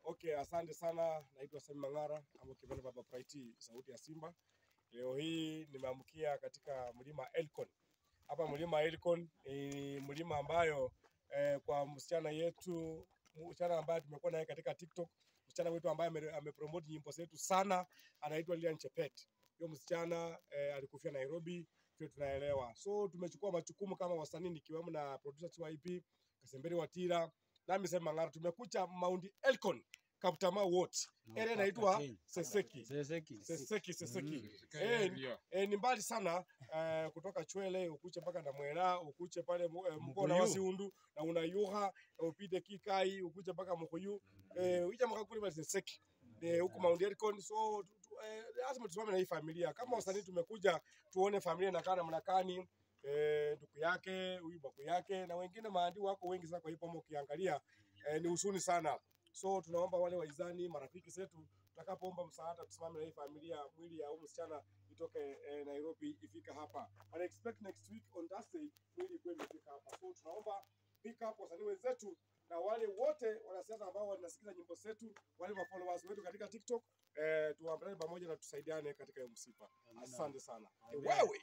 Okay, asante sana. Naitwa Sami Mang'ara ama ukipenda Baba Praiti, sauti ya Simba. Leo hii nimeamkia katika mlima Elgon. Hapa mlima Elgon ni mlima ambayo kwa msichana yetu, msichana ambaye tumekuwa naye katika TikTok, msichana wetu ambaye amepromote nyimbo zetu sana, anaitwa Lilian Chepet. Huyo msichana alikufia Nairobi, sio tunaelewa. So tumechukua majukumu kama wasanii nikiwemo na producer TYP, Kasemberi Watira, nami Sami Mang'ara, tumekuja Mount Elgon, Kaptama Ward. Area inaitwa Seseki. Seseki. Seseki, Seseki. Ni mbali sana kutoka Chwele ukuche mpaka Namwera, ukuche pale Mkona wa Siundu na unayuha upite Kikai ukuche mpaka Mukuyu. Ija mkakuli bali Seseki. Huku Mount Elgon, so lazima tusimame na hii familia. Kama wasanii tumekuja tuone familia inakaa namna gani. Ndugu yake, huyu babu yake na wengine maandi wako wengi sana kwa hii pomo ukiangalia ni huzuni sana. So tunaomba wale waizani, marafiki zetu, tutakapoomba msaada tusimame na hii familia, mwili ya huyu msichana itoke Nairobi ifika hapa. I expect next week on Thursday mwili ikuwe imefika hapa. So tunaomba pick up wasanii wenzetu na wale wote wanasiasa ambao wanasikiza nyimbo zetu, wale wa followers wetu katika TikTok, tuambatane pamoja na tusaidiane katika hiyo msiba. Asante sana. Wewe.